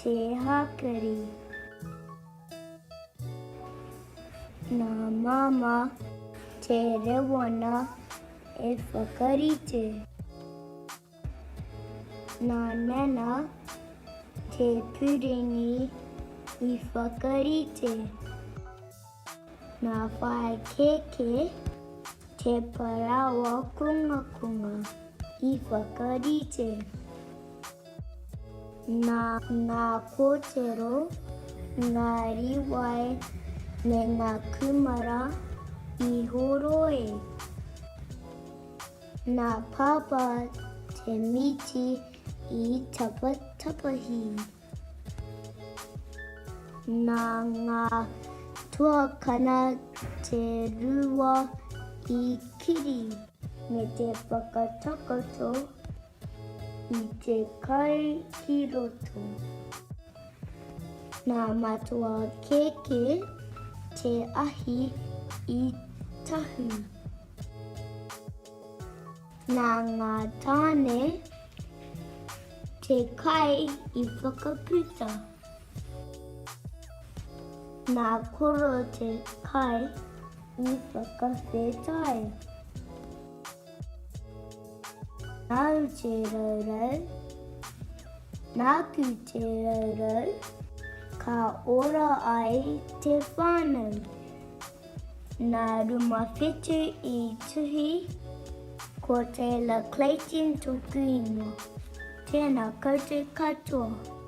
Te hākari. Nā Māmā te rewana e whakarite. Nā Nana te puringi i whakarite. Nā Whaea Kēkē te parāoa kongakonga i whakarite. Nā ngā kōtero, ngā rīwai me ngā kūmara i horoi. Nā Pāpā te mīti i tapatapahi. Nā ngā tuakana te rua i kiri. Me te whakatakoto i te kai ki roto. Nā Matua Kēkē te ahi i tahu. Nā ngā tāne te kai i whakaputa. Nā Koro te kai i whakawhetai. Nāu te rourou, nāku te rourou, ka ora ai te whānau. Nā Rumawhetu i tuhi, ko Taylor Clayton tōku ingoa. Tēnā koutou katoa.